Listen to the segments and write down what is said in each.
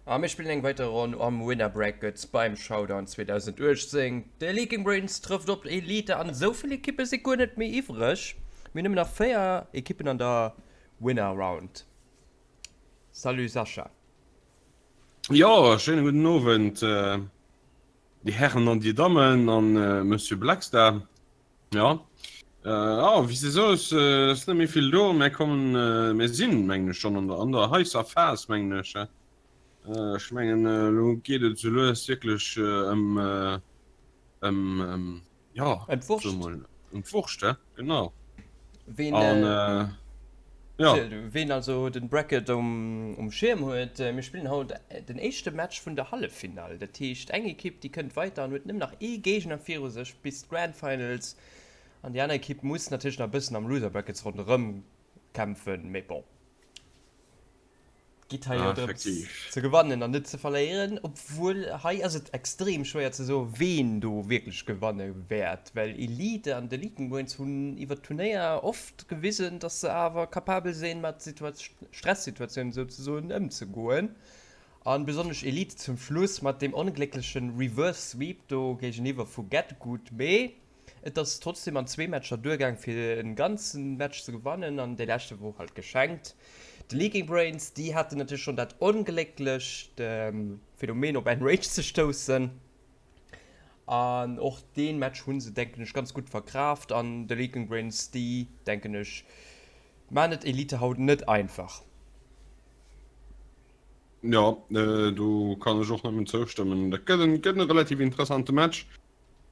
A mir spillen eng weider Ronn am Winner Bracket beim Showdown 2018. De Leaking Brains trëfft op Elite an esou vill Ekippe si guer net méi iwwreg. Mir hunn nëmmen nach 4 Ekippen an der Winner Round. Salut Sascha. Jo, schéine gudden Owend déi Herren an déi Dammen an Monsieur Blackstar. Ja ah, wéi s de soos, ass net méi vill do. Mär kommen, mär sinn, mengen ech, schonn an der an der heisser Phas, mengen ech. Ech mengen, elo geet et esou lues wierklech ëm ëm ëm jo, Ëm d'Wurscht. soe mol, ëm d'Wurscht, he, genau. Ween, An jo. Ween also den Bracket um Schierm huet, mir spillen haut den éischte Match vun der Halleffinall. Dat heescht eng Ekipp déi kënnt weiter an huet nëmmen nach ee Géigner viru sech bis d'Grand Finals an déi aner Ekipp muss natierlech nach e bëssen am Loser Brackets ronderëm kämpfen, mee bon. Geet hei jo drëms ze gewannen an net ze verléieren, obwuel hei ass et extrem schwéier ze soen, ween do wierklech gewanne wäert, well Elite an d'Elitengoins hunn iwwer d'Turnéier oft gewisen, dass se awer capabel sinn, mat Stressituatiounen souzesoen ëmzegoen. A besonnesch Elite zum Schluss mat deem ongléckleche Reverse Sweep do géigeniwwer vu GetGood. Mee Et ass trotzdem an zwee Matcher duergaang fir en ganzen Match ze gewannen an dee leschte wor halt geschenkt. De Leaking Brains déi haten natierlech schon dat onglécklecht Phänomen op Enrage ze stoussen an och deen Match hunn se denken ech ganz gutt verkraaft an de Leaking Brains déi denken ech maan et Elite haut net einfach. Jo, do kann ech och nëmmen zoustëmmen. Dat gëtt en gëtt en relativ interessante Match.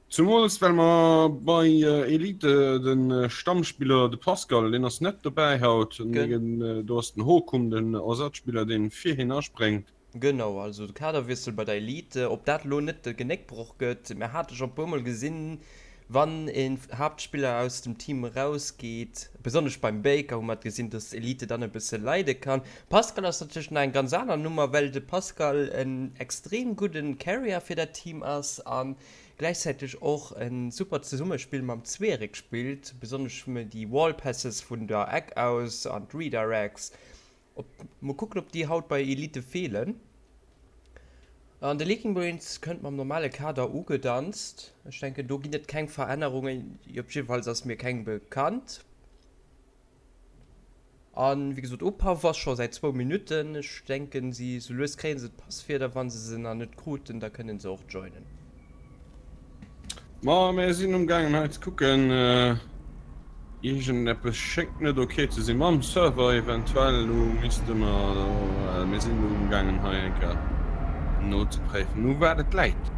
Zumools well mer bei Elite de Stammspiller, de Pascal, deen ass net dobäi haut. Do ass den Hokum, den Ersatzspiller, deen fir hien aspréngt. Genau, also de Kaderwiessel bei der Elite, ob dat elo net de Genéckbroch gëtt, mir hate scho e puermol gesinn, wann en Haaptspiller aus dem Team erausgeet, besonnesch beim Baker hu mer et gesinn, dass Elite dann e bësse leide kann. Pascal ass natierlech nach eng ganz aner Nummer, well de Pascal en extrem gudden Carrier fir dat Team ass an gläichzäiteg och en super Zesummespill mam Zwiereck spillt, besonnesch déi Wall Passes vun der Eck aus an d'Redirects. Op, mol kucken op déi haut bei Elite feelen. An de Leaking Brains kënnt mam normale Kader ugedanzt. Ech denken do ginn et keng Verännerungen, op jiddefalls ass mir keng bekannt. An wéi gesot Upaff ass scho säit zwou Minutten. Ech denken si sou lues kréien se d'Passwierder, wann se se nach net kruten, da kënnen se och joinen. Ma mir sinn um gaangen hei ze kucken. Iergendeppes schéngt net ok ze sinn mam Server eventuell. Elo misste mer, mir sinn elo um gaangen hei eng Kéier nozepréifen u wat et läit.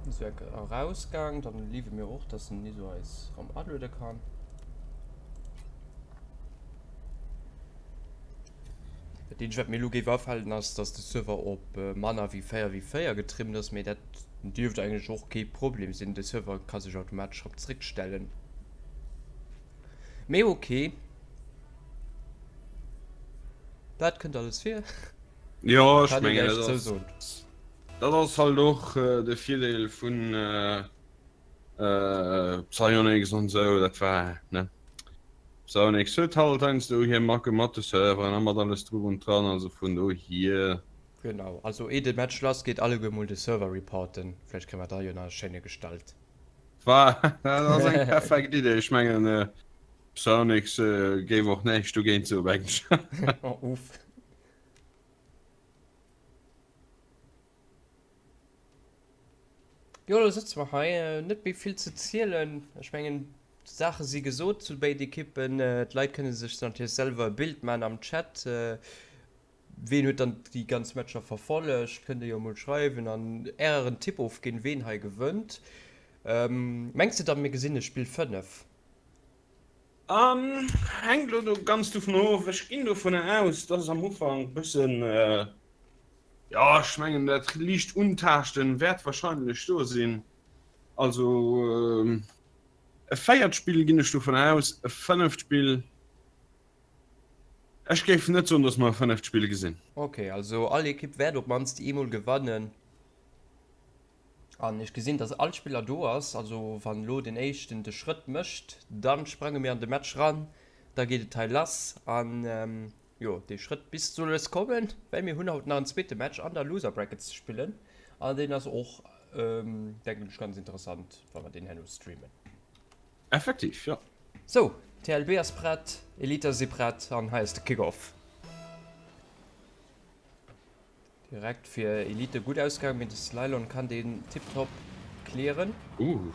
Isaac erausgaang, dann liwe mir och dass den Niso eis rem aluede kann. Dat eenzegt wat mir elo géif afalen ass dass de Server op manner wéi 4 wéi 4 getrimmt ass, mee dat dierft eigentlech och kee Problem sinn, de Server ka sech automatesch rem zréckstellen. Mee ok, dat kënnt alles vir. Jo, ech mengen dat ass. Dat ass halt och de Virdeel vun Psyonix an esou, dat war, ne? Psyonix huet halt heiansdo hir Macke mat de Serveren a mat alles dru und dran, also vun dohier. Genau, also eeh de Match lass geet, alleguer mol de Server reporten, vläicht kréie mer da jo nach e schéine gestallt. War, dat ass eng perfekt Idee, ech mengen Psyonix géif och näischt dogéint soen, mengen ech. Uff. Jo, do sëtze mer hei. Net méi vill ze zielen. Ech mengen, d'Saache si gesot zu béid Ekippen. D'Leit kënne sech natierlech selwer e Bild maachen am Chat. Ween huet dann déi ganz Matcher verfollegt? Kënnt Dir jo emol schreiwen an Ären Tipp ofginn, ween hei gewënnt. Mengs de dann, mir gesinn e Spill 5? Hänkt elo do ganz dovun of. Ech ginn dovunner aus, dass am Ufank bëssen, jo ech mengen dat liicht Untaaschten wäert wahrscheinlech do sinn. Also e véiert Spill ginn ech dovun aus, e fënneft Spill, ech géif net soen, dass mer e fënneft Spill gesinn. Ok, also all Ekipp wäert op mannst eemol gewannen. An ech gesinn, dass all Spiller do ass. Also wann elo den éischten de Schrëtt mécht, dann sprange mir an de Match ran. Da geet et hei lass an jo, dee Schrëtt bis soll es kommen, well mir hunn haut nach en zweete Match an der Loser Bracket ze spillen an deen ass och, denken ech, ganz interessant, wa mer deen herno streamen. Effektiv, jo. Sou, TLB ass prett, Elite si prett an hei ass de Kick-Off. Direkt fir Elite gutt ausgaangen, mee de Slylon kann deen tiptop clearen. Uh,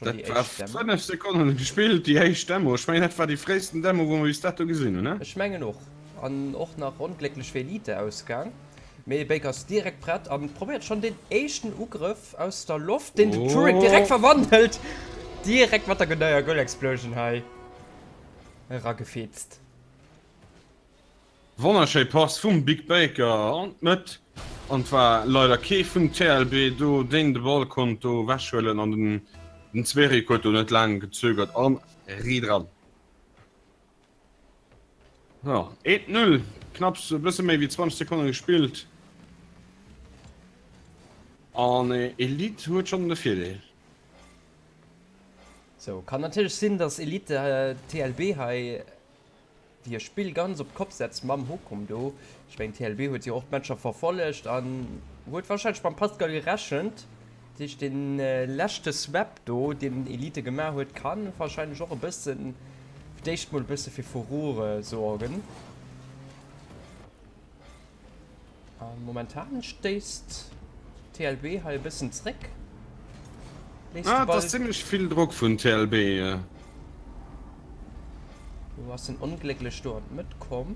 dat war 5 Sekonnen gespillt, déi éischt Demo. Ech mengen, dat war déi fréisten Demo, wou mer bis dato gesinn hunn, ne? Ech mengen och. An och nach onglécklech fir Elite ausgaang. Mee Baker ass direkt prett an probéiert schonn deen éischten Ugrëff aus der Loft, deen den Turek direkt verwandelt. Direkt mat der geneier Goal Explosion hei eragefeetzt. Wonnerschéi Pass vum Big Baker an d'Mëtt an et war leider kee vun TLB do deen de Ball konnt do ewech huelen an den Zverik huet do net laang gezögert an ri dran. Jo 1, 0, knapps e bësse méi wéi 20 Sekonne gespillt an Elite huet schonn de Virdeel. Sou, kann natierlech sinn dass Elite TLB hei déi e Spill ganz op d'Kopp setzt mam Hokum do. Ech mengen TLB huet jo och d'Matcher verfollegt an huet wahrscheinlech mam Pascal gerechent. Dat heescht dee leschte Swap do deen Elite gemaach huet kann wahrscheinlech och e bëssen fir d'éischt mol e bësse fir Furore sorgen. A momentan stéisst TLB hei e bëssen zréck. Léisst de Ball. Et ass zimlech vill Drock vun TLB. Do ass en onglécklech do an d'Mëtt komm.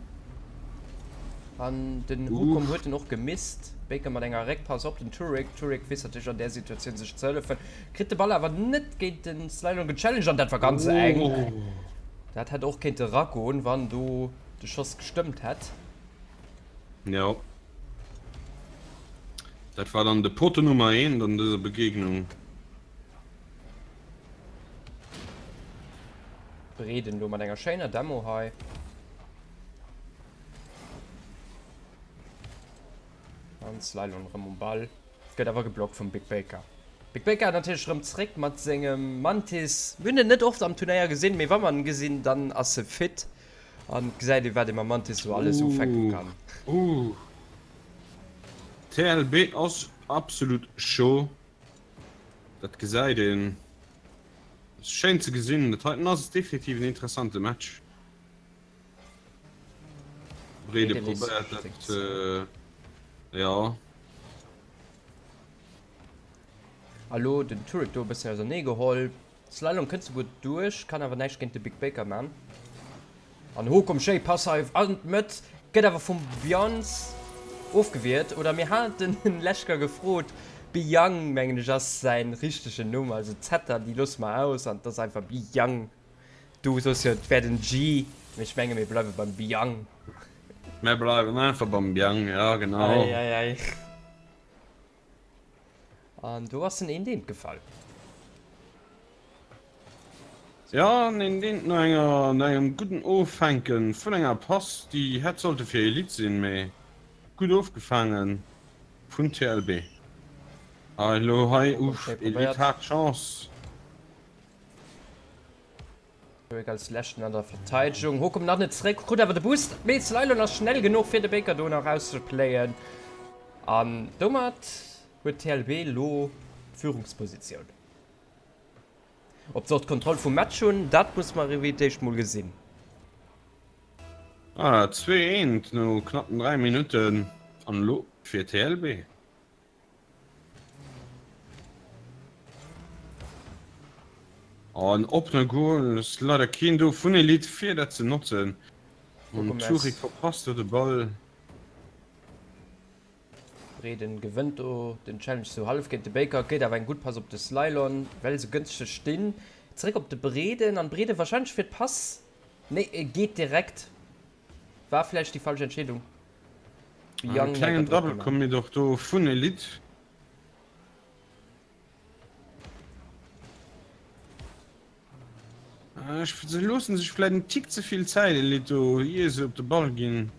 An den Hukum huet en och gemisst. Baker mat enger Réckpass op den Turek. Turek weess natierlech an där Situatioun sech ze hëllefen. Kritt de Ball awer net géint den Slylon gechallenged an dat war ganz enk. Dat hätt och kéinte ragoen, wann do de Schoss gestëmmt hätt. Jo. Dat war dann de Poteau Nummer 1 an dëser Begegnung. Breeden do mat enger schéiner Demo hei. An Slylon rëm um Ball. Gëtt awer geblockt vum Big Baker. Big Baker natierlech rëm zréck mat sengem Mantis. Mir hunn en net oft am Turnéier gesinn, mee wa mer en gesinn, dann ass e fit. An gesäit ee wat ee mam Mantis sou alles ufänken kann. Ooh TLB ass absolut chaud, dat gesäit een. Ass schéin ze gesinn, dat heiten ass definitiv en interessante Match. Brede probéiert dat, jo. A lo den Turret do e bëssi ausernee geholl. Slalom kënnt souguer duerch, kann awer näischt géint de Big Baker man. An Hokom schéi Pass hei an d'Mëtt, gëtt awer vum Bjans ofgewiert. Oder mir haten den Lechka gefrot, Biyang mengen ech ass säin richtegen Numm, also Zetter déi loosse mer aus an et ass einfach Biyang. Du soos jo et wär den G, mee ech menge mir bleiwe beim Biyang. Mir bleiwen einfach beim Biyang, jo genau. Ei ei ei. An do ass en een deent gefall. Ja, en een deent no enger, no engem gudden Offänken vun enger Pass, déi hätt sollte fir Elite sinn, mee gutt ofgefaange vun TLB. A elo hei, uff, Elite hat d'Chance. Loic als leschten an der Verteidegung. Hokum nach net zréck, krut awer de Boost, mee Slylon ass schnell genuch fir de Baker do nach auszepléien. An domat huet TLB lo d'Führungspositioun. Ob se och d'Kontroll vum Match hunn, dat muss mer ewéi d'éischt mol gesinn. Ah, 2, 1 no knappen 3 Minutten an elo fir TLB. En oppene Goal, ass leider keen do vun Elite fir dat ze notzen. An Zurich verpasst do de Ball. Breeden gewënnt do den Challenge zu hallef géint de Baker, gëtt awer eng gutt Pass op de Slylon, well se gënschteg stinn. Zeréck op de Breeden an Breeden warscheinlech fir d'Pass. Nee, e geet direkt. War vläicht déi falsch Entscheedung. En klengen Double Commit och do vun Elite. Ech se loossen sech vläit en Tick ze vill Zäit Elite do ier se op de Ball ginn.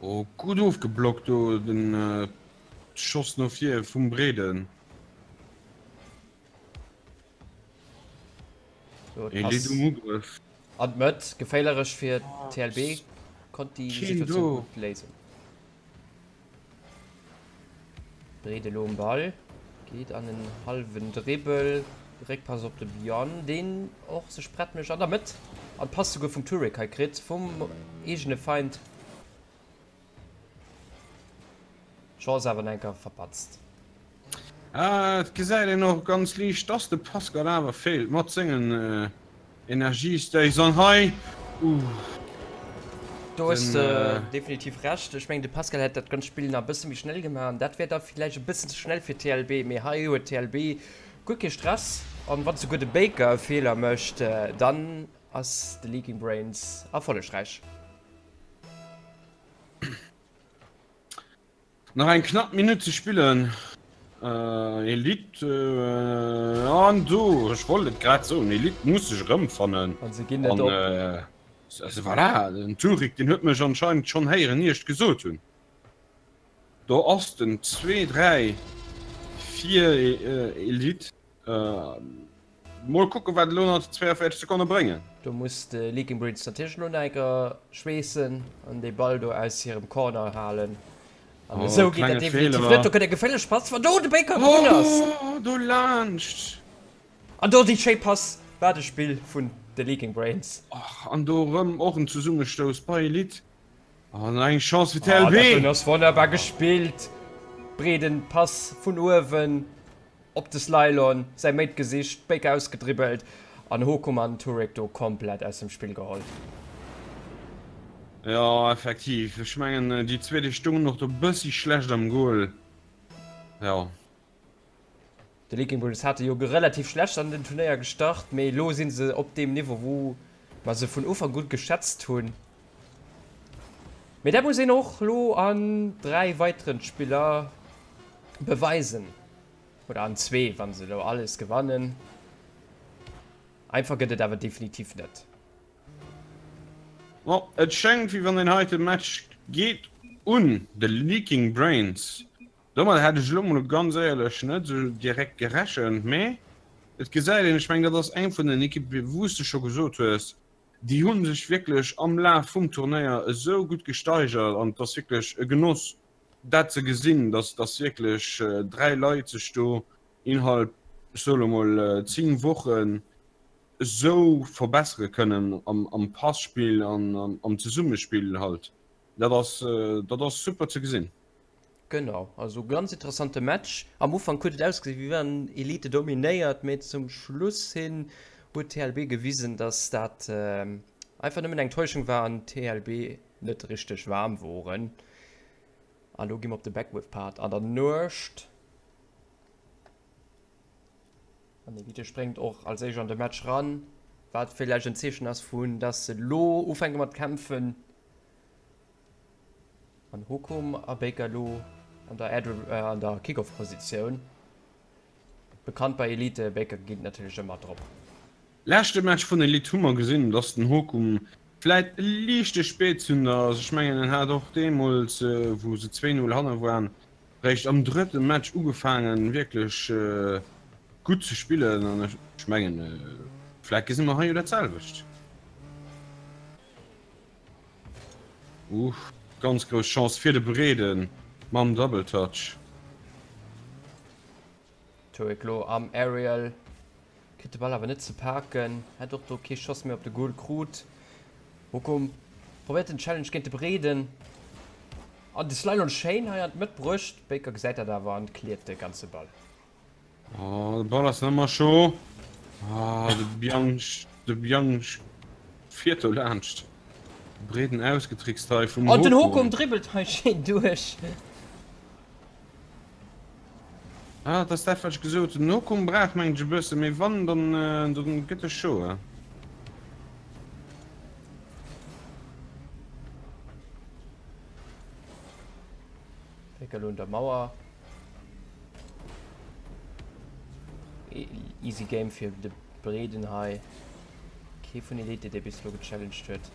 Oh gutt ofgeblockt do den Schoss no vir vum Breeden. Elite um Ugrëff. An d'Mëtt, geféierlech fir TLB, konnt déi Situatioun gutt léisen. Breet elo um Ball, geet an en hallwen Dribbel, Réckpass op de Björn, deen och sech prett mécht an der Mëtt an d'Pass souguer vum Turek hei kritt, vum eegene Feind. Chance awer enker verpatzt. Et gesäit een och ganz liicht dass de Pascal awer feelt mat sengen Energiestays an hei uuh. Do hues de definitiv Recht. Ech mengen de Pascal hätt dat ganz Spill nach e bësse méi schnell gemaach an dat wär da villäicht e bëssen ze schnell fir TLB. Mee hei huet TLB guer kee Stress an wann souguer de Baker e Feeler mécht, dann ass de Leaking Brains erfollegräich. Nach eng knapp Minutt ze spillen. Elite an do, ech wollt et grad soen, Elite muss sech erëmfannen. An se ginn net op. Also voilà, den Turik, deen huet mech anscheinend schonn héieren, ier ech et gesot hunn. Do ass den 2, 3, 4 Elite. Mol kucken wat elo nach déi 42 Sekonne bréngen. Do muss de Leaking Bridge natierlech elo nach eng Kéier schweessen an dee Ball do aus hirem Corner halen. An esou geet dat definitiv net. Do kënnt e geféierlech Pass, wann do de Baker drun ass. Oh, do laanscht. An do déi schéi Pass. Wat e Spill vun de Leaking Brains. Och an do erëm och en Zesummestouss bei Elite. An eng Chance fir TLB. Oh, dat doen ass wonnerbar gespillt. Breeden Pass vun uewen. Op de Slylon säi Mate gesicht, d'Béck ausgedribbelt an Hokum an Turek do komplett aus dem Spill geholl. Jo effektiv, ech mengen déi zwee déi stungen och do bëssi schlecht am Goal, jo. De Leaking Bulls hate jo relativ schlecht an den Turnéier gestart, mee elo si se op deem Niveau wou mer se vun Ufank un geschätzt hunn. Mee dat muss een och elo an 3 weiteren Spiller beweisen. Oder an zwee, wa se elo alles gewannen. Einfach gëtt et awer definitiv net. Bon, et schéngt wéi wann deen heite Match geet un de Leaking Brains. Domat hätt ech elo mol ganz éierlech net esou direkt gerechent, mee et gesäit een, ech mengen dat ass eng vun den Ekippe wou s de scho gesot hues, déi hu sech wierklech am Laf vum Turnéier esou gutt gesteigert an et ass wierklech e Genoss dat ze gesinn, dass dass wierklech 3 Leit sech do innerhalb, ech soe lo mol, 10 Wochen esou verbessere kënnen am am Passspill an am Zesummespill halt. Dat ass dat ass super ze gesinn. Genau, also ganz interessante Match. Am Ufank huet et ausgesinn, wéi wann Elite dominéiert, mee zum Schluss hin huet TLB gewisen, dass dat einfach nëmmen eng Täuschung war an TLB net richteg waarm woren. An lo gi mer op de Beckwith Part an der Nuecht. An Elite spréngt och als éischt an de Match ran, wat villäicht en Zeechen ass vun, dass se lo ufänke mat kämpfen. An Hokum a Baker lo an der an der Kickoff-Positioun. Bekannt bei Elite, Baker geet natierlech ëmmer drop. Leschte Match vun Elite hu mer gesinn, dass den Hokum vläit e liichte Spätzünder ass. Ech mengen en hat och deemools, wou se 2, 0 hanne waren, réischt am drëtte Match ugefaangen wierklech gutt ze spillen an ech mengen vläit gesi mer hei jo dat selwecht. Uff, ganz grouss Chance fir de Breeden mam Double Touch. Turek lo am Aerial, kritt de Ball awer net ze paken, hätt och do kee Schoss méi op de Goal krut. Bochum probéiert den Challenge géint de Breeden an de Slylon schéin hei an d'Mëtt bruecht. Baker gesäit dat awer an cleart de ganze Ball. Oh, de Ball ass nëmmer scho. Oh, de Biang, de Biang fiert do laanscht. Breeden ausgetrickst hei vum An den Hokum dribbelt hei schéin duerch. Ah, dat ass dat wat ech gesot hunn. Den Hokum brauch mengen ech e bësse, mee wann, dann, dann gëtt e scho. Péckel un der Mauer. Easy Game fir de Breeden hei. Kee vun Elite, dee bis elo gechallenged huet.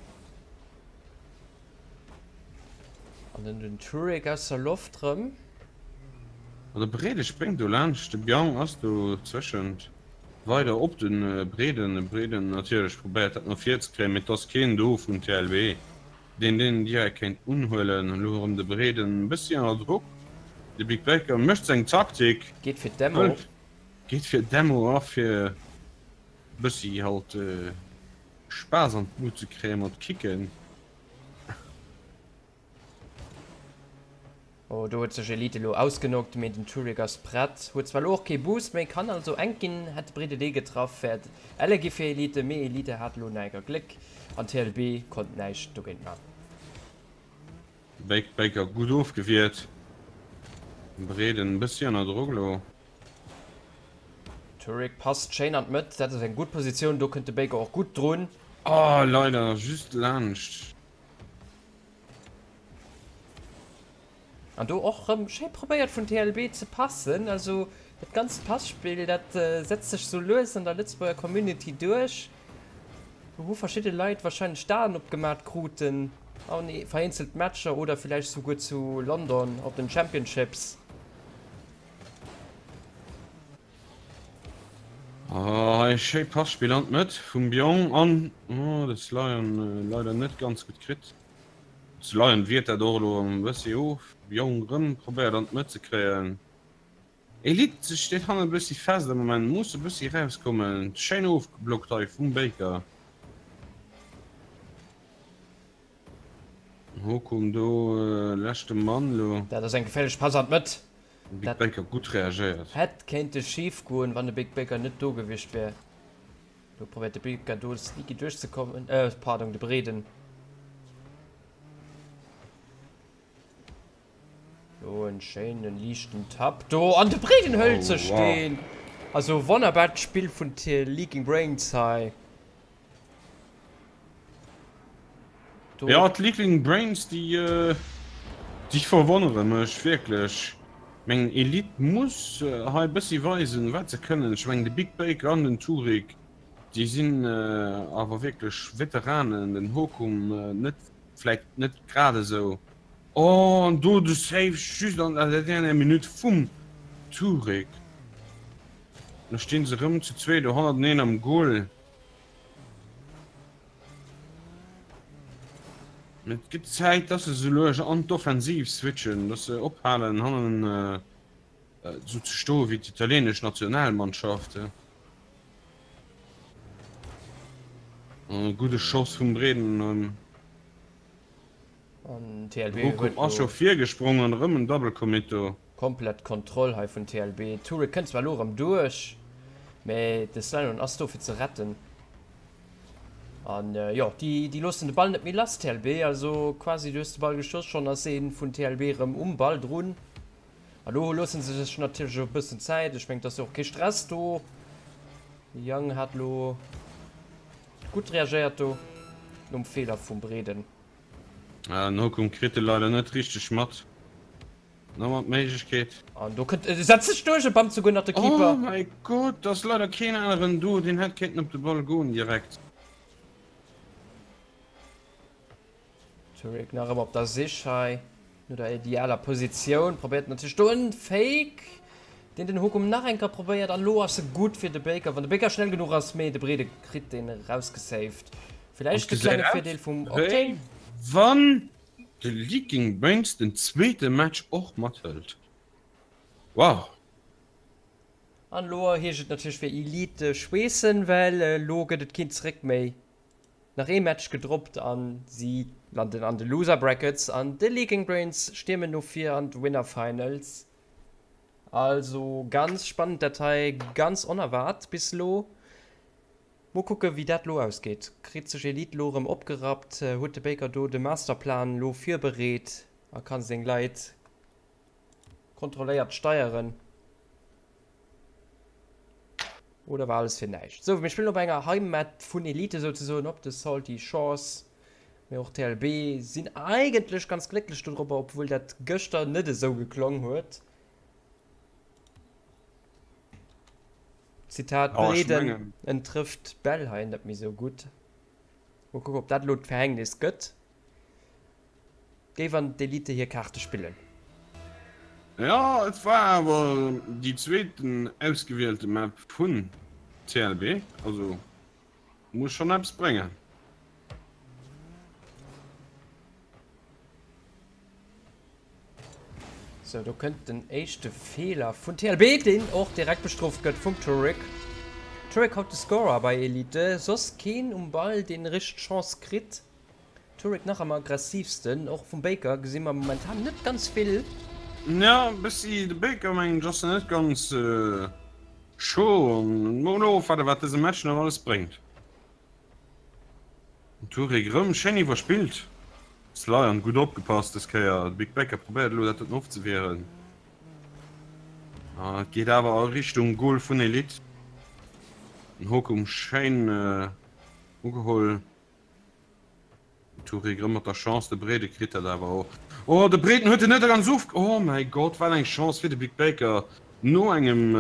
An dann den Turek aus der Loft rëm. De Breede spréngt do laanscht, de Biang ass do zwëschent. Weider op de Breeden. De Breeden natierlech probéiert dat no vir ze kréien, mee et ass keen do vun TLB, deen deen direkt kéint unhuelen. Elo erëm de Breeden e bëssi ënner Drock. De Big Baker mécht seng Taktik. Geet fir d'Demo. Geet fir d'Demo a fir e bëssi halt Spaass an d'Blut ze kréien mat Kicken. Oh, do huet sech Elite elo ausgenockt, mee den Turik ass prett. Huet zwar elo och kee Boost méi, kann also enk ginn. Hätt de Brede dee getraff, wär et elle gi fir Elite, mee Elite hat elo neiger Gléck an TLB konnt näischt dogéint man. Bake Baker gutt ofgewiert. Breden e bëssi ënner Drock elo. Turik passt schéin an d'Mëtt, dat ass eng gutt Positioun, do kënnt de Baker och gutt drun. Oh, leider just laanscht. An do och rëm schéi probéiert vun TLB ze passen. Also dat ganzt Passpill, dat setzt sech sou lues an der Lëtzebuerger Community duerch. Do hu verschidde Leit warscheinlech d'Aen opgemat kruten an vereenzelt Matcher oder villäicht souguer zu London op den Championships. Oh, hei schéi Passpill an d'Mëtt vum Bjong an oh, de Slion leider net ganz gutt kritt. Slion wiert dat och elo e bëssi of. Bjong rëm probéiert an d'Mëtt ze kréien. Elite steet hannen e bëssi fest am Moment, muss e bëssi rauskommen. Schéin ofgeblockt hei vum Baker. Hokum do leschte Mann lo. Dat ass eng geféierlech Pass an d'Mëtt. Big Baker gutt reagéiert. Hätt kéinte schif goen, wann de Big Baker net do gewiescht wär. Lo probéiert de Baker do sneaky duerchzekommen, äh pardon, de Breeden. Lo en schéinen liichten Tap do an de Breeden hëlt sech deen. Also wonnerbart Spill vun Leaking Brains hei. Do. Ja, d'Leaking Brains, déi, déi verwonnere mech wierklech. Meng Elite muss hei e bëssi weisen, wat se kënnen. Ech mengen, de Big Baker an den Turik, déi sinn awer wierklech Veteranen. Den Hokum net, vläicht net grad esou. Oh, an do de Save just an der dernière Minute vum Turik. Lo stinn se rëm zu zwee do hannerteneen am Goal. Et gëtt Zäit, dass se sou lues an d'Offensiv switchen, dass se ophalen hannen esou ze stoe wéi d'italienesch Nationalmannschaft. E gudde Schoss vum Breeden. An TLB huet Hokum ass scho virgesprong an erëm en Double Commit do. Komplett Kontroll hei vun TLB. Turek kënnt zwar elo erëm duerch, mä de Slion ass do fir ze retten. An jo, déi déi loossen de Ball net méi lass, TLB. Also quasi du hues de Ball geschoss, schonn ass ee vun TLB erëm um Ball drun. A lo loosse se sech natierlech och e bëssen Zäit. Ech mengen, et ass jo och kee Stress do. De Young hat elo gutt reagéiert do nom Feeler vum Breeden. Den Hokum kritt e leider net richteg mat. Nochmal d'Méiglechkeet. An do kënnt, e setzt sech duerch e bammt souguer nach de Keeper. Oh mäi Gott, ass leider keen aneren do, deen hätt kéinten op de Ball goen direkt. Turek nach ëmmer op der Sich hei no der idealer Positioun, probéiert natierlech do en Fake, deen den Hokum nach eng Kéier probéiert an elo ass e gutt fir de Baker, wann de Baker schnell genuch ass, mee de Brede kritt deen erausgesaved. Villäicht de klenge Virdeel vum Octane. Wann de Leaking Brains den zweete Match och mathëlt. Wow! An elo heescht et natierlech fir Elite schweessen, well elo gëtt et keen Zeréck méi. Nach ee Match gedroppt an si landen an de Loser Brackets an de Leaking Brains stiermen no vir an d'Winner Finals. Also ganz spannend dat hei, ganz onerwaart bis elo. Mol kucke wéi dat lo ausgeet. Kritt sech Elite lo rëm opgerappt? Huet de Baker do de Masterplan lo virbereet a ka seng Leit kontrolléiert steieren? Oder war alles fir näischt? Sou, mir spillen op enger Heimmap vun Elite souzesoen op de Salty Shores. Mee och TLB sinn eigentlech ganz glécklech dodrobber, obwuel dat gëschter net esou geklong huet. Zitat Breeden, En trëfft d'Bäll hei net méi sou gutt. Mol kucken, ob dat elo d'Verhängnis gëtt. Géif an d'Elite hir Kaarte spillen. Jo, et war awer déi zweeten ausgewielte Map vun. TLB, also muss schonn eppes bréngen. Sou, do kënnt den éischte Feeler vun TLB, deen och direkt bestrooft gëtt vum Turek. Turek haut de Scorer bei Elite, soss keen um Ball deen richteg Chance kritt. Turek nach am aggressivsten, och vum Baker gesi mer momentan net ganz vill. Jo, bëssi de Baker mengen ech ass net ganz chaud an mol ofwaarde wat dëse Match nach alles bréngt. Den Turek erëm schéin iwwerspillt. Sly gutt opgepasst des Kéier. De Big Baker probéiert elo dat doten ofzewieren. Ah, et geet awer a Richtung Goal vun Elite. Den Hokum schéin ugeholl. Turek erëm mat der Chance, de Breede kritt dat awer och. Oh, de Breeden huet en net ganz of. Oh mäi Gott, wat eng Chance fir de Big Baker no engem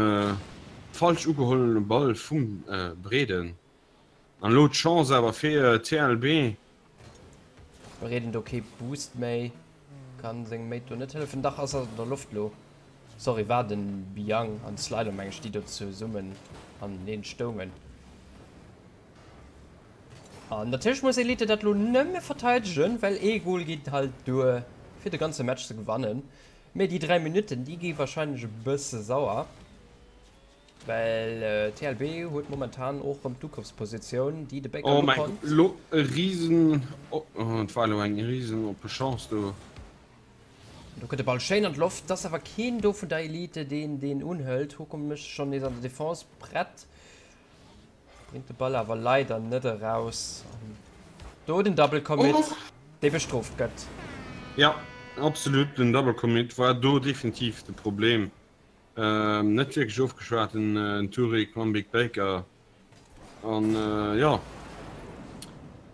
falsch ugehollene Ball vum Breeden. An elo d'Chance awer fir TLB. Breeden do kee Boost méi, kann sengem Mate do net hëllefen. Dach ass an der Loft lo. Sorry, war den Biang an Slider meng ech déi do zesummen aneneen stoungen. An natierlech muss Elite dat lo nëmme verteidegen, well ee Goal geet halt duer fir de ganze Match ze gewannen. Mee déi 3 Minutten déi gi wahrscheinlech e bësse sauer. Well TLB huet momentan och rëm d'Ugrëffspositioun, déi de Becker elo konnt. Oh mäin Gott, e Risen, oh et war elo eng risen oppe Chance do. Do kënnt de Ball schéin an d'Loft, et ass awer keen do vun der Elite deen deen unhëlt. Hokum mécht sech schonn nees an der Defense prett, bréngt de Ball awer leider net eraus. An do den Double Commit, dee bestrooft gëtt. Jo, absolut, den Double Commit war do definitiv de Problem. Net wierklech ofgeschwat den Turek mam Big Baker an jo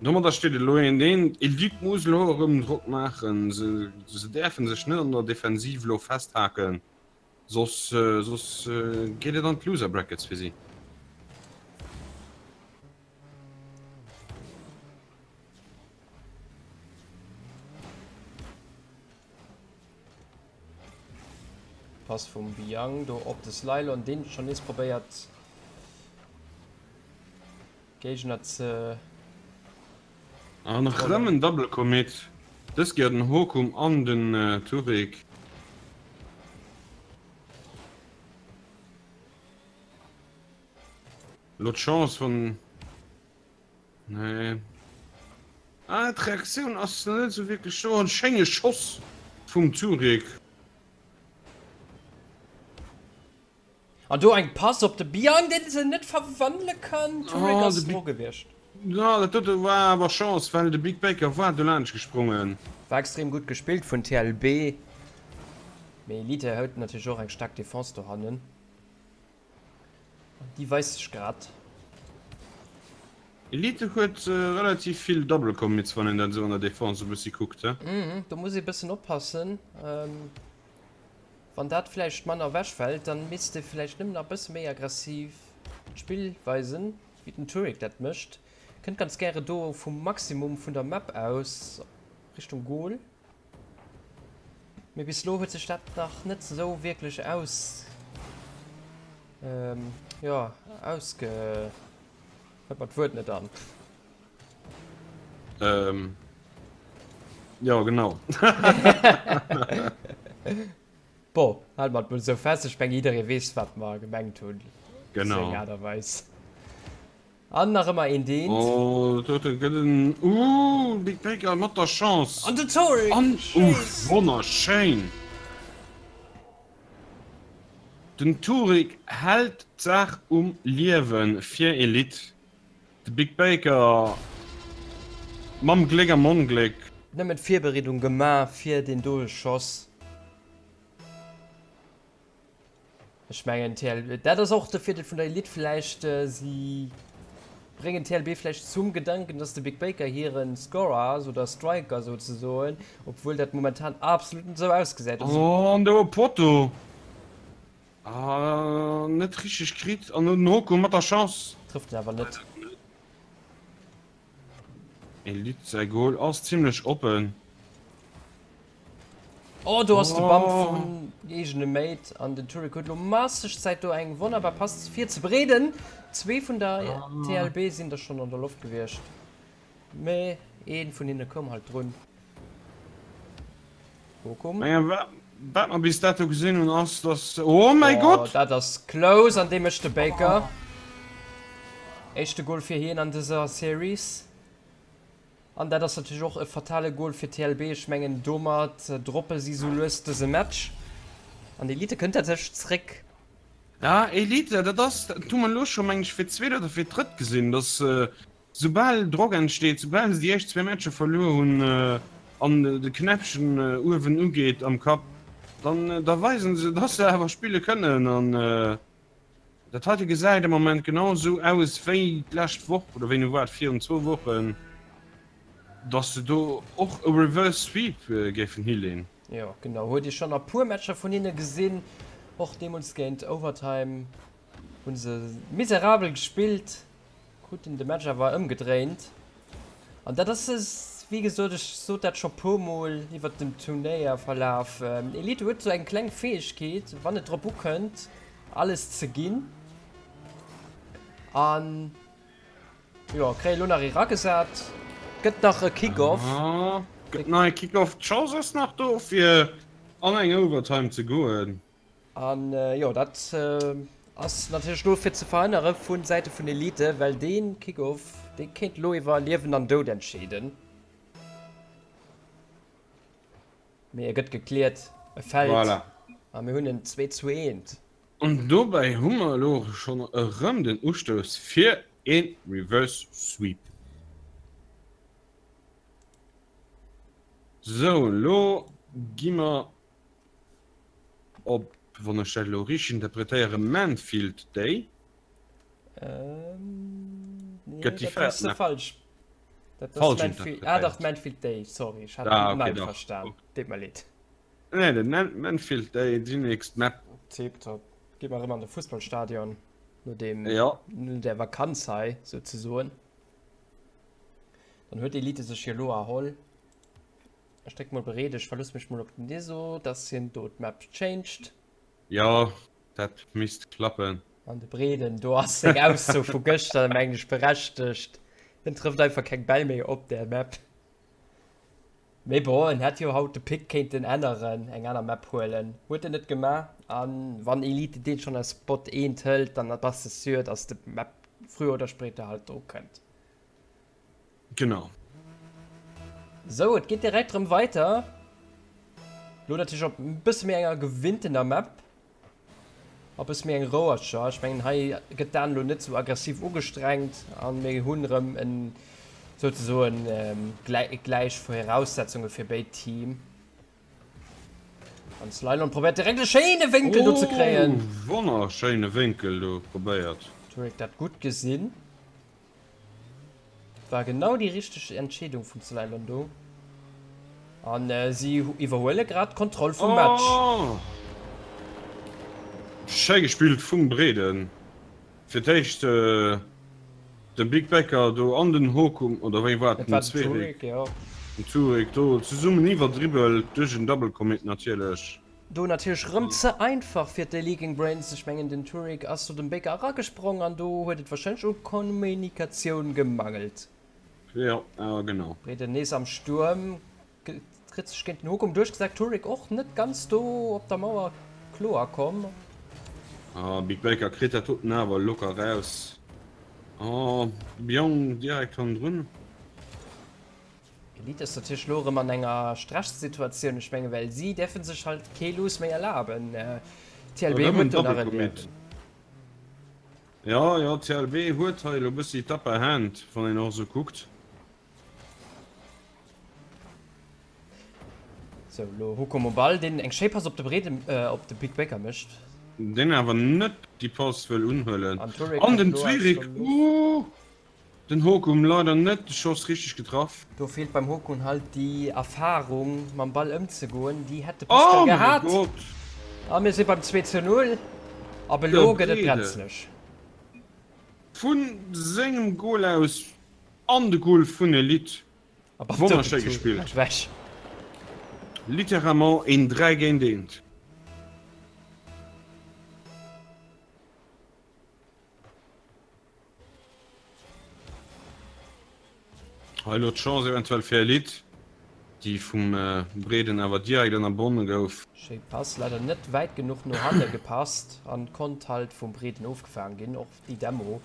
domadder steet et elo 1, 1. Elite muss elo erëm Drock maachen, se däerfe sech net an der Defensiv elo festhaken, soss soss geet et an d'Loser Brackets fir si. Pass vum Biang do op de Slylon, deen schonn nees probéiert Géigner ze. An erëm en Double Commit, dës Kéier den Hokum an den Turek. Elo d'Chance vun. Nee. Ah, d'Reaktioun ass net esou wierklech do. En schéine Schoss vum Turek. An do eng Pass op de Biang, deen se net verwandele kann. Turek ass dru gewiescht. Jo, dat dote war awer Chance, well de Big Baker war dolaanscht gesprongen. War extrem gutt gespillt vun TLB, mee Elite huet natierlech och eng staark Defense dohannen. Déi weist sech grad. Elite huet relativ vill Double Commits, wann een dat esou an der Defense e bëssi kuckt, he? Mhm, do muss ee bëssen oppassen. Wann dat vläicht manner ewechfält, dann misst ee vläicht nëmmen nach e bësse méi aggressiv d'Spill weisen, wéi den Turek dat mécht. Kënnt ganz gäre do vum Maximum vun der Map aus Richtung Goal. Mee bis elo huet sech dat nach net esou wierklech aus, jo, ausge, fällt mer d'Wuert net an. Ähm, jo, genau. Bon, hale mer et mol esou fest. Ech mengen, jidderee weess, wat mer gemengt hunn. Genau. Op seng Aart a Weis. An nach ëmmer een Deent. Oh, dat dote gëtt en. Ooh, Big Baker mat der Chance. An den Torek An, uff, wonnerschéin. Den Turek hält d'Saach um Liewe fir Elite. De Big Baker mam Gléck am Ongléck. Nëmmen d'Virbereedung gemaach fir deen doe Schoss. Ech mengen TL, dat ass och de Virdeel vun der Elite vläicht, si bréngen TLB vläicht zum Gedanken, dass de Big Baker hiren Scorer ass oder Striker souzesoen, obwuel dat momentan absolut net esou ausgesäit. Also. Oh, an de Potto! Ah, net richteg kritt an den Hoko mat der Chance. Trëfft en awer net. Elite säi Goal ass zimlech oppen. Oh, do ass de Bump vum. eegene Mate an den Turek huet elo masseg Zäit do eng wonnerbar Pass virzebereeden. Zwee vun der TLB sinn der schonn an der Loft gewiescht, mee ee vun hinne koum halt drun. Bochum. Naja, wat mer bis dato gesinn hunn ass, dass, oh mäi Gott! Dat ass close an dee mécht de Baker. Éischte Goal fir hien an dëser Series. An dat ass natierlech och e fatale Goal fir TLB. Ech mengen domat droppe si sou lues dëse Match. An Elite kënnt tatsächlech zréck. Ja, Elite, dat ass, dat hu mer elo scho meng ech fir d'zweet oder fir d'drëtt gesinn, dass soubal Drock entsteet, soubal se déi éischt zwee Matcher verluer hunn an de Knäppchen uewen ugeet am Kapp, dann da weisen se, dass se awer spille kënnen. An dat heite gesäit am Moment genau esou aus wéi d'lescht Woch oder wéini war et, virun zwou Wochen, dass se do och e Reverse Sweep géifen hileen. Jo genau, huet ee schonn a puer Matcher vun hinne gesinn, och deemools géint Overtime hu se miserabel gespillt. Kruten de Match awer ëmgedréint an dat ass wéi gesot, ech sot dat scho puer mol iwwert den Turnéierverlaf, Elite huet sou eng kleng Fäegkeet wann et drop ukënnt alles ze ginn an jo kréie lo nach ee ragesat, gëtt nach e Kick-Off. Gëtt nach e Kick-Off, d'Chance ass nach do fir an eng Overtime ze goen. An jo, dat ass natierlech elo fir ze verhënnere vu Säite vun Elite, well dee Kick-Off, dee kéint elo iwwer Liewen an Doud entscheeden. Mee e gëtt gekläert, e fält. Voilà. A mir hunn en 2 zu 1. An dobäi hu mer elo schonn erëm den Ustouss fir ee Reverse Sweep. Sou, elo gi mer Op, wann ech dat elo richteg interpretéieren, Manfield Day. Ähm, nee, Gëtt déi dat hues de falsch. Dat ass Falsch Manfield, ah, dach, Manfield Day, sorry, ech hat ah, okay, Night verstan. Deet mer leed. Nee, den Man Manfield Day, déi nächst Map. Tiptop. Gi mer erëm an de Fussballstadion, no dem, ja. no der Vakanz hei, souzesoen. Dann huet Elite sech jo elo erholl. Ech dréck mol bereet, ech verlooss mech mol op den Deso, dass hien do d'Map changed. Jo, dat misst klappen. An de Breeden, do ass seng Ausso vu gëschter mengen ech berechtegt. Hien trëfft einfach keng Bäll méi op där Map. Mee bon, en hätt jo haut de Pick kéinten änneren, eng aner Map huelen. Huet en net gemaach. An wann Elite deen schonn als Spot eent hëlt, dann bass de sûr, dass de Map früher oder später halt dru kënnt. Genau. Sou, et geet direkt rëm weiter. Lo natierlech op e bësse méi enger gewinntener Map. A bësse méi eng roueger. Ech mengen hei gëtt d'An lo net sou aggressiv ugestrengt an mir hunn rëm en souzesoen gläich Voraussetzunge fir béid Team. An Slylon probéiert direkt e schéine Wénkel do ze kréien. Oh, wonnerschéine Wénkel do probéiert. Turek dat gutt gesinn. War genau déi richteg Entscheedung vum Slylon do. An si iwwerhuele grad d'Kontroll vum Match. Oh! Schéi gespillt vum Breeden. Fir d'éischt de Big Becker do an den Hokum, oder wéi war et, den Zwerik, den Zurek do zesummen iwwerdribbelt duerch en Double Commit natierlech. Do natierlech rëm ze einfach fir d'Leaking Brains. Ech mengen den Turek ass do dem Baker eragesprong an do huet et warscheinlech u Kommunikatioun gemangelt. Jo, genau. Breeden nees am Stuerm, kritt sech géint den Hokum duerchgesat. Turek och net ganz do op der Mauer kloer komm. Ah, Big Baker kritt dat doten awer locker raus. Oh, Bjong direkt hannendrun. Elite ass natierlech elo erëm an enger Stresssituatioun, ech menge well si däerfe sech halt kee Lose méi erlaben. TLB huet do nach e Liewen. Jo, jo, TLB huet hei elo e bëssi d'Upper Hand, wann een och esou kuckt. Sou, elo Hukum um Ball, deen eng schéi Pass op de Breeden, op de Big Baker mécht. Deen awer net déi Pass wëll unhuelen. An den Zwirik, ooh! Den Hokum leider net de Schoss richteg getraff. Do feelt beim Hokun halt déi Erfahrung mam Ball ëmzegoen, déi hätt de Pascal gehat. A mir si beim 2 zu 0. Ab elo gëtt et brenzlech. Vu sengem Goal aus an de Goal vun Elite. Wonnerschéi gespillt. Littéralement een 3 géint 1. Hei elo d'Chance eventuell fir Elite, déi vum Breeden awer direkt ënnerbonne gouf. Schéi Pass, leider net wäit genuch no hanne gepasst an konnt halt vum Breeden ofgefaang ginn. Och déi Demo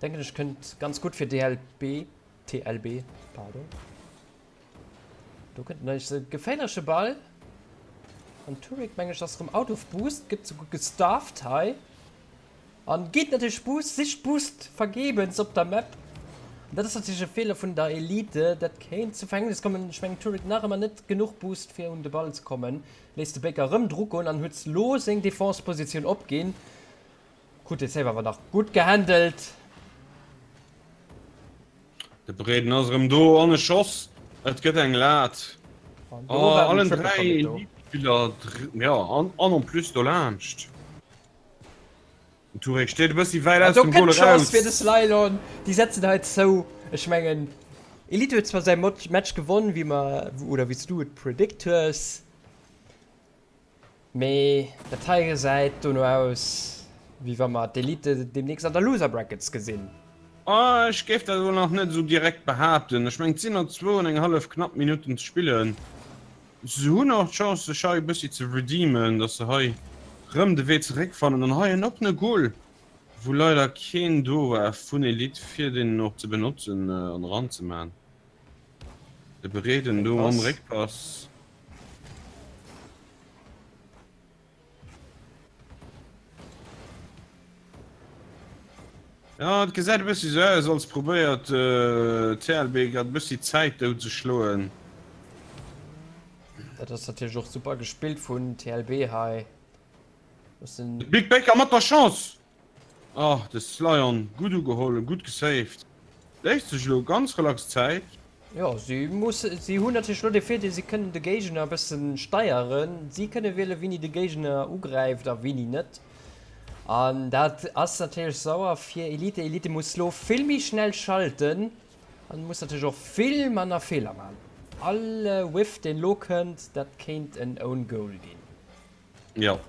denken ech kënnt ganz gutt fir DLB, TLB, pardon. Do kënnt en eis e geféierleche Ball an Turek meng ech ass rëm out of boost, gëtt souguer gestafft hei an geet natierlech Boost, sicht Boost vergebens op der Map. An dat ass natierlech e Feeler vun der Elite, dat kéint zu Verhängnis kommen. Ech mengen Turek nach ëmmer net genuch Boost fir un de Ball ze kommen, léisst de Baker rëm dru goen an huet lo seng Defense-Positioun opginn. Krut de Save awer nach gutt gehandelt. De Breeden ass erëm do an e Schoss. Et gëtt eng Lat. Oh, allen 3 Elite-Spiller, ja, an en plus do laanscht. Den Turek steet e bëssi wäit aus dem Goal eraus. Do kënnt d'Chance fir de Slylon. Déi setzen hei zou. Ech mengen, Elite huet zwar säi Match gewonn, wéi mer, oder wéi s du et predict hues. Mee dat hei gesäit dono aus, wéi wa mer d'Elite deemnächst an der Loser Brackets gesinn. Oh, ech géif dat elo nach net esou direkt behaapten. Ech mengen, et sinn nach zwou an eng hallef knapp Minutten ze spillen. Se hunn och d'Chance, sech hei e bëssi ze redeemen, datt se hei rëm de Wee zeréckfannen. An hei en oppene Goal, wou leider keen do war vun Elite, fir deen och ze benotzen an eranzemaen. De Breeden do mam Réckpass. Ja, et gesäit e bëssi sou aus, als probéiert TLB grad e bëssi Zäit dout ze schloen. Dat ass natierlech och super gespillt vun TLB hei. De Big Baker mat der Chance! Oh, de Slyon gutt ugeholl, gutt gesaved. Léisst sech elo ganz relax Zäit. Jo, si musse, si hunn natierlech elo de Virdeel, si kënnen de Géigner e bësse steieren. Si kënne wielen, wéini de Géigner ugräift a wéini net. An dat ass natierlech sauer fir Elite. Elite muss elo vill méi schnell schalten an muss natierlech och vill manner Feeler maachen. All Whiff, deen elo kënnt, dat kéint en Own Goal ginn. Jo.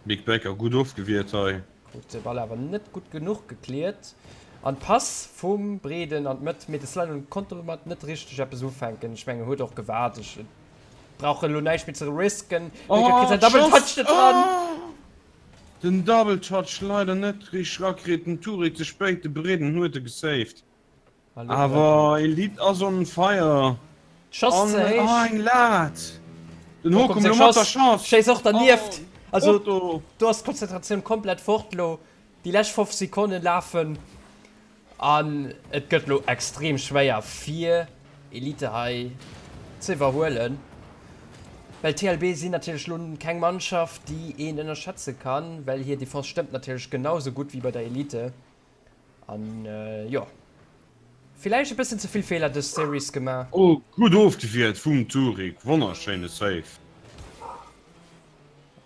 Mick Becker gutt ofgewiert hei. Krut de Ball awer net gutt genuch gekläert an d'Pass vum Breeden an d'Mëtt, mee de Slalom konnt domat net richteg eppes ufänken. Ech mengen, huet och gewaart. Ech brauch elo näischt méi ze risken. Becker kritt säin Double Touch net dran. Den Double Touch leider net richteg rakritt. Den Turek ze spéit, de Breeden huet e gesaved. Awer Elite ass on fire. Schoss ze héich. Oh, eng Lat. Den Hokum lo mat der Chance. Schéiss och dernieft. Also do ass d'Konzentratioun komplett fort lo. Déi lescht 5 Sekonnen lafen an et gëtt lo extrem schwéier fir Elite hei ze iwwerhuelen. Well TLB sinn natierlech lo keng Mannschaft déi een ënnerschätze kann, well hir Defense stëmmt natierlech genau sou gutt wéi bei der Elite. An jo, villäicht e bëssen ze vill Feeler dës Series gemaach. Oh, gutt ofgewiert vum Turik, wonnerschéine Save.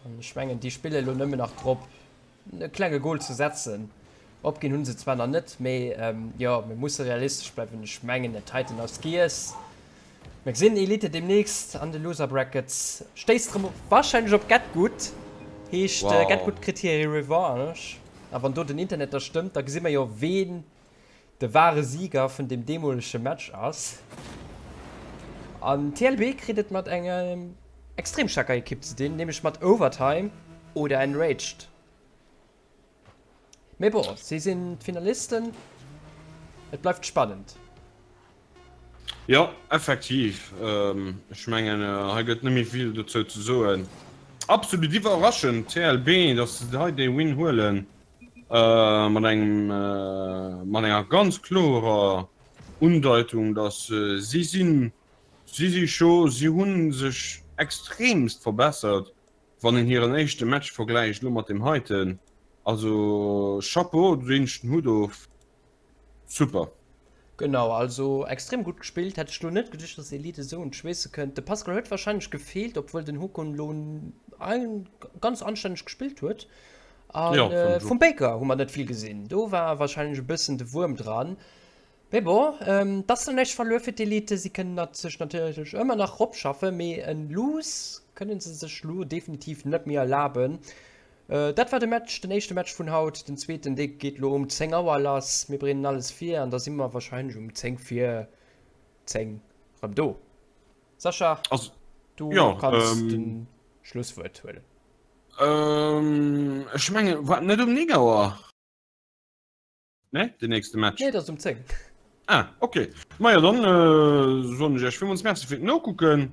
An ech mengen déi spille lo nëmmen nach drop e klenge Goal ze setzen. Opginn hunn se zwar nach net, mee jo, mir musse realistesch bleiwen. Ech mengen dat heiten ass giess. Mir gesinn Elite demnächst an de Loser Brackets. Stéisst rem wahrscheinlech op Getgood. Heescht wow. Getgood kritt hir Revanche. A wann do den Internet da stëmmt, da gesi mer jo ween de wahre Sieger vun dem deemolege Match ass. An TLB kritt et mat enger extrem staarker Ekipp ze dinn, nämlech mat Overtime oder Enraged. Mee bon, si sinn d'Finalisten, et bleift spannend. Jo, effektiv. Ech mengen, hei gëtt net méi vill dozou ze soen. Absolut iwwerraschend, TLB, datt se hei dee Win huelen, mat engem, mat enger ganz klorer Undeitung, datt si sinn, si si scho, si hu sech extremst verbessert. Wann een hiren éischte Match vergläicht elo mat deem heiten, also Chapeau, do dinn ech den Hutt of, super. Genau, also extrem gutt gespillt. Hätt ech lo net geduecht, dass Elite esou un d'Schweesse kënnt. De Pascal huet wahrscheinlech gefeelt, obwuel den Håkon lo ganz anstänneg gespillt huet. An vum Baker hu mer net vill gesinn. Do war wahrscheinlech e bëssen de Wuerm dran. Mee bon, et ass nach näischt verluer fir d'Elite. Si kënnen nat sech natierlech ëmmer nach eropschaffen, mee en Lose kënne se sech lo definitiv net méi erlaben. Dat war de Match, den éischte Match vun haut. Den zweeten, dee geet lo um 10 Auer lass. Mir breeden alles vir an da si mer wahrscheinlech um 10 vir 10 rëm do. Sascha, du kanns de Schlusswuert huelen. Ech mengen, war et net um 9 Auer? Ne, den nächste Match. Nee, dat ass um 10. Ah, okay. Maja, dann äh, soen ech iech villmools Merci fir d'Nokucken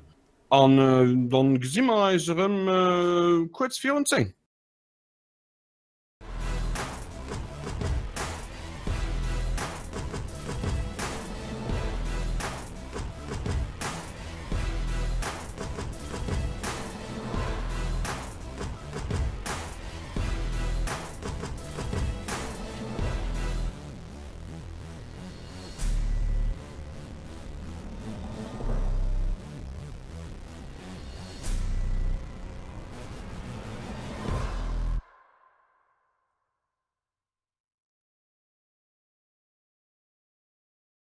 an äh, dann gesi mer eis erëm äh, kuerz virun 10.